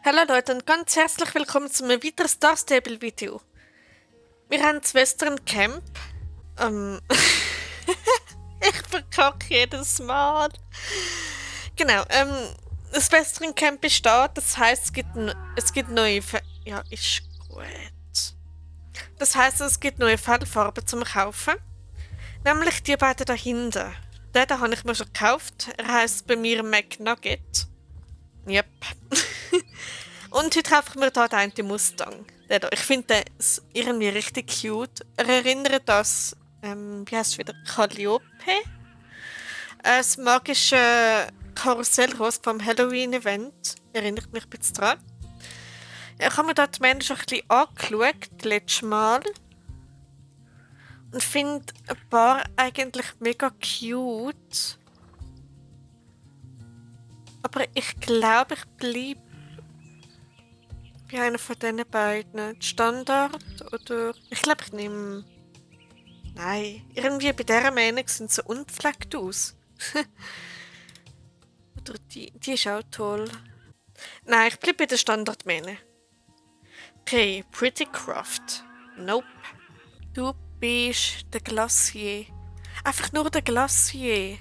Hallo Leute und ganz herzlich willkommen zu einem weiteren Star Stable Video. Wir haben das Western Camp. Ähm, ich verkacke jedes Mal. Genau, das Western Camp ist da, das heißt, es gibt neue ja, ist gut. Das heißt, es gibt neue Fellfarben zum Kaufen. Nämlich die beiden da hinten. Den da habe ich mir schon gekauft. Er heißt bei mir McNugget. Yep. Und heute kaufe ich mir da den Mustang. Den da. Ich finde den irgendwie richtig cute. Er erinnert das, wie heißt es wieder? Calliope. Das magische Karussellross vom Halloween-Event. Erinnert mich ein bisschen dran. Ich habe mir da die Männer schon ein bisschen angeschaut, letztes Mal. Und finde ein paar eigentlich mega cute. Aber ich glaube, ich bleibe bei einer von diesen beiden. Standard oder... Ich glaube, ich nehme... Nein, irgendwie bei dieser Mähne sehen sie so unpflegt aus. Oder die ist auch toll. Nein, ich bleibe bei der Standardmähne. Okay, Pretty Craft. Nope. Du bist der Glacier. Einfach nur der Glacier.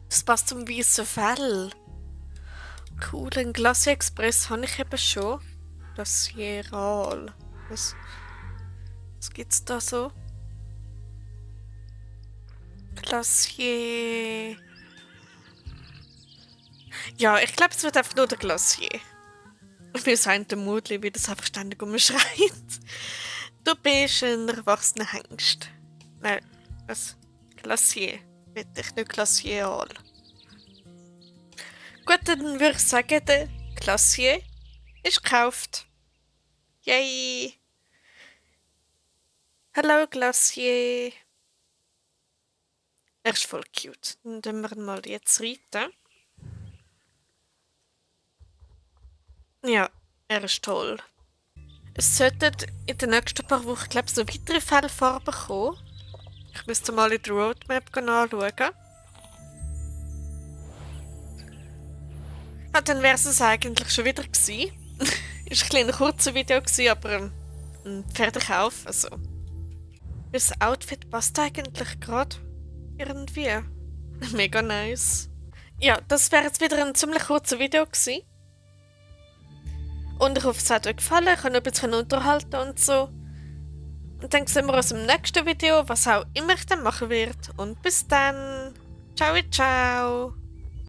Das passt zum weißen Fell. Cool, den Glacier Express habe ich eben schon. Glacieral. Was gibt's da so? Glacier. Ja, ich glaube, es wird einfach nur der Glacier. Wir sind der Mutli, wie das einfach ständig umschreit. Du bist ein erwachsener Hengst. Nein, was? Glacier. Bitte, nicht Glacieral. Gut, dann würde ich sagen, der Glacier ist gekauft. Yay! Hallo Glacier! Er ist voll cute. Dann tun wir ihn mal jetzt reiten. Ja, er ist toll. Es sollten in den nächsten paar Wochen, glaube ich, so weitere Fellfarben kommen. Ich müsste mal in der Roadmap anschauen. Ja, dann wäre es eigentlich schon wieder gewesen. Ist ein kurzes Video gewesen, aber fertig auf. Also, das Outfit passt eigentlich gerade irgendwie. Mega nice. Ja, das wäre jetzt wieder ein ziemlich kurzes Video gewesen. Und ich hoffe, es hat euch gefallen. Ich habe ein bisschen unterhalten und so. Und dann sehen wir uns im nächsten Video, was auch immer ich dann machen werde. Und bis dann. Ciao, ciao.